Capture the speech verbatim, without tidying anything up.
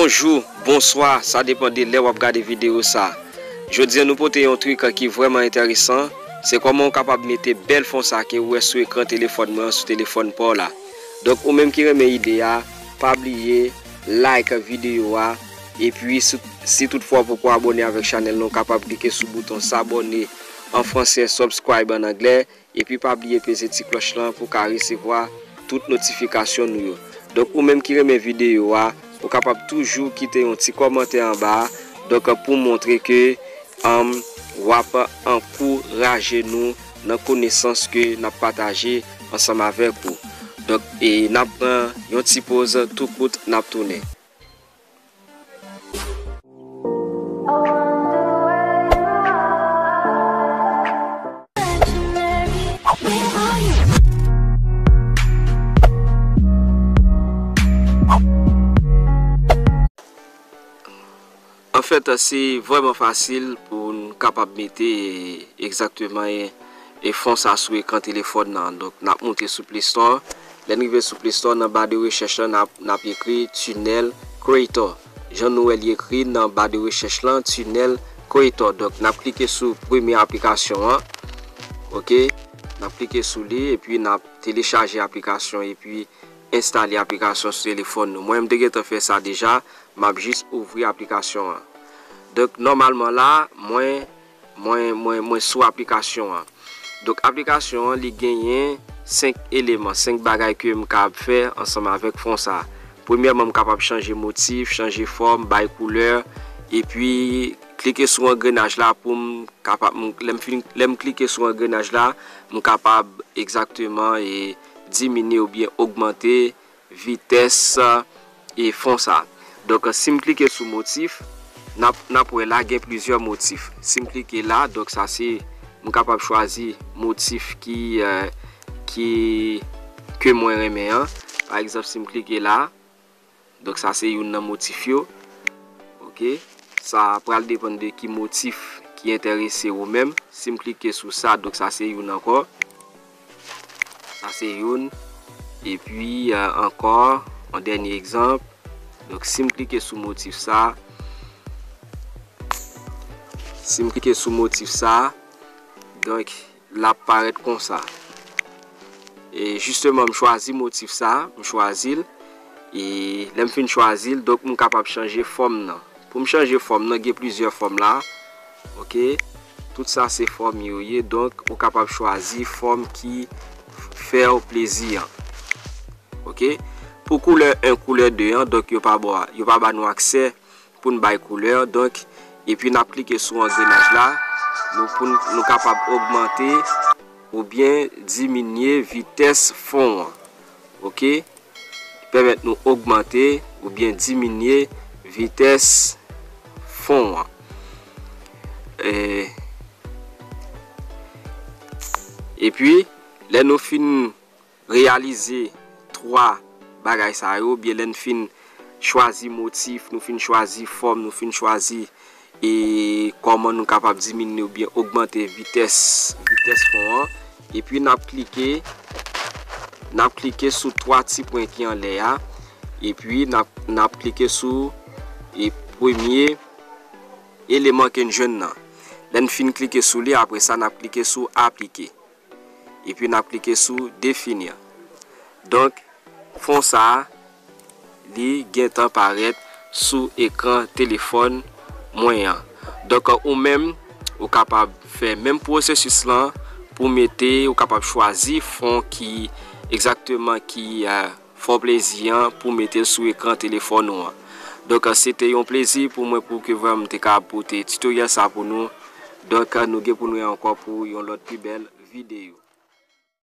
Bonjou, bonswa, sa depann de lè w ap gade videyo sa. Jodi a nou pote yon trik ki vrèman enteresan, se kòman w kapab mete bèl fon sa ke w wè sou ekran telefòn mwen an sou telefòn pa w la. Donk ou menm ki renmen ide a, pa bliye like videyo a, epi si, si toutfwa w poko abòne avèk chanèl nou, w kapab klike sou bouton s'abonner an fransè, subscribe an anglè, epi pa bliye peze ti klòch lan pou w ka resevwa tout notifikasyon nou yo. Donk ou menm ki renmen videyo a, ou kapab toujou kite yon ti kòmantè anba a, donk pou montre ke um, w ap ankouraje nou nan konesans ke n ap pataje ansanm avèk ou. Donk e n ap pran yon ti poz tou kout, n ap tounen. Anfèt, se vrèman fasil pou n kapab mete egzakteman e, e fon sa sou ekran telefòn nan. Donk n ap moute sou Play Store. Lè n rive sou Play Store, nan ba de rechèch lan, n ap, n ap ekri Tunnel Creator. Jan nou wè li ekri nan ba de rechèch lan, Tunnel Creator. Donk n ap klike sou premye aplikasyon an. Oke, n ap klike sou li epi n ap telechaje aplikasyon epi enstale aplikasyon sou telefòn nou. Mwen, m te gentan fè sa deja, m ap jis ouvri aplikasyon an. Donk nòmalman la, mwen, mwen, mwen, mwen sou aplikasyon an. Donk aplikasyon an, li genyen senk eleman, senk bagay ke m kab fè ansanm avèk fon sa. Premyèman, m kapab chanje motif, chanje fòm, bay koulè, epi klike sou angrenaj la pou m kapab, m, lè m fin, lè m klike sou angrenaj la, m kapab egzakteman e diminye oubyen ogmante vitès e fon sa. Donk si m klike sou motif, n ap, n ap wè la gen plizyè motif. Si m klike la, donk sa se, m kapab chwazi motif ki, eh, ki, ke mwen renmen an. Pa egzanp, si m klike la, donk sa se youn nan motif yo. Oke. Sa pral depann de ki motif ki enterese ou menm. Si m klike sou sa, donk sa se youn ankò. Sa se youn. Epi, eh, ankò, yon dènye egzanp. Donk si m klike sou motif sa, si m klike sou motif sa, donk l ap parèt konsa. E jisteman, m chwazi motif sa, m chwazi l. E lè m fin chwazi l, donk m kapab chanje fòm nan. Pou m chanje fòm nan, gen plizyè fòm la. Oke? Tout sa se fòm yo ye, donk ou kapab chwazi fòm ki fè w plezi an. Oke? Pou koulè en, koulè de an, donk yo pa ba, yo pa ba nou aksè pou n bay koulè, donk, epi n ap klike sou angrenaj la, nou, pou n, nou kapab ogmante oubyen diminye vitès fon an. Oke? Pèmèt nou ogmante oubyen diminye vitès fon an. E, epi, lè nou fin reyalize twa bagay sa yo, oubyen lè n fin chwazi motif, nou fin chwazi fòm, nou fin chwazi e kòman nou kapab diminye oubyen ogmante vitès, vitès fon an. Epi n ap klike, n ap klike sou twa ti pwen ki anlè a. Epi n ap, n ap klike sou e premye eleman ke n jwenn nan. Lè n fin klike sou li, apre sa n ap klike sou aplike. Epi n ap klike sou définir. Donk, fon sa a, li gentan parèt sou ekran telefòn mwen an. Donk, ou menm, ou kapab fè menm pwosesis lan pou mete, ou kapab chwazi fon ki egzakteman ki, eh, fè w plezi an pou mete l sou ekran telefòn ou an. Donk, se te yon plezi pou mwen pou ke vrèman m te ka pote tutoriel sa pou nou. Donk, nou gen pou nou wè ankò pou yon lòt pi bèl videyo.